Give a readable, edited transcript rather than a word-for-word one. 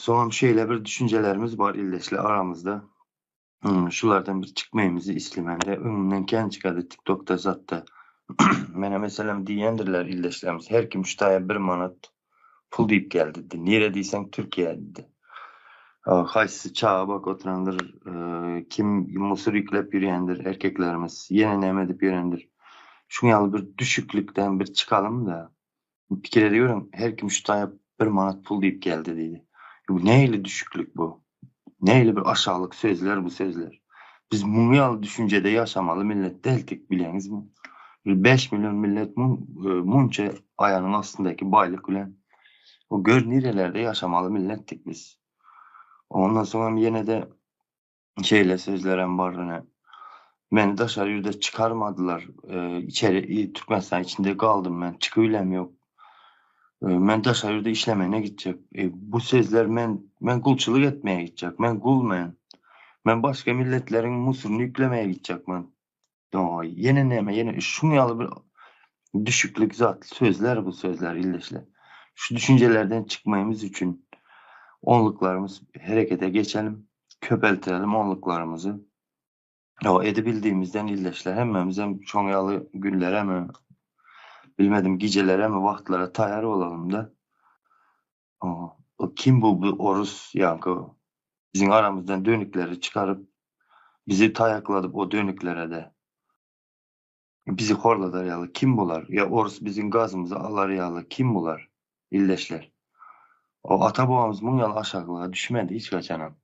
Soňam şeýle bir düşünjelerimiz bar ildeşler aramyzda. Şulardan bir çykmaýymyzy islemende öňümden kän çykady TikTokda zatda. Mena meselem diýendirler ildeşlerimiz her kim şu taýa bir manat pul diýip geldi diýdi. Nire diýseň Türkiýä diýdi. Haýsysy çaga bakyp oturandyr, kim musur ýükläp ýörýändir erkeklerimiz, ýene näme edip ýörendir. Şuň ýaly bir düşüklikden bir çykalym-da. Pikir ediweriň, her kim şu taýa bir manat pul diýip geldi diýdi. Bu nähili düşüklik bu? Nähili bir aşaglyk sözler bu sözler? Biz muň ýaly düşünjede ýaşamaly millet däldik bilýäňizmi? Bir 5 million millet munça aýagynyň astyndaky baýlyk bilen o gör nirelerde ýaşamaly milletdik biz. Ondan soňam ýene-de şeýle sözlerem bar ine. Meni daşary ýurda çykarmadylar. Içeri Türkmenistan içinde galdym men. Çykybilem ýok. Men daşary ýurda işlemene gitjek. Bu sözler men men gulçulyk etmeye gitjek. Men gul men. Men başga milletleriň musuryny ýüklemeye gitjek men. Ýene näme, ýene şuň ýaly bir düşüklik zat sözler bu sözler ildeşler. Şu düşünjelerden çykmamyz üçin onluklarymyz herekete geçelim, köpeltirelim onluklarymyzy. O edebildiğimizden ildeşler hemmemizem şoň ýaly günlere mi bilmedim gijelere mi wagtlara taýýar bolalym da. O, o kim bu, bu orus ýaňky biziň aramyzdan dönükleri çykaryp bizi taýakladyp o dönüklere de bizi horladar ýaly kim bular? Ýa orus biziň gazymyzy alar ýaly kim bular? Ildeşler. O ata babamyz muň ýaly aşaklyga düşmedi hiç haçanam.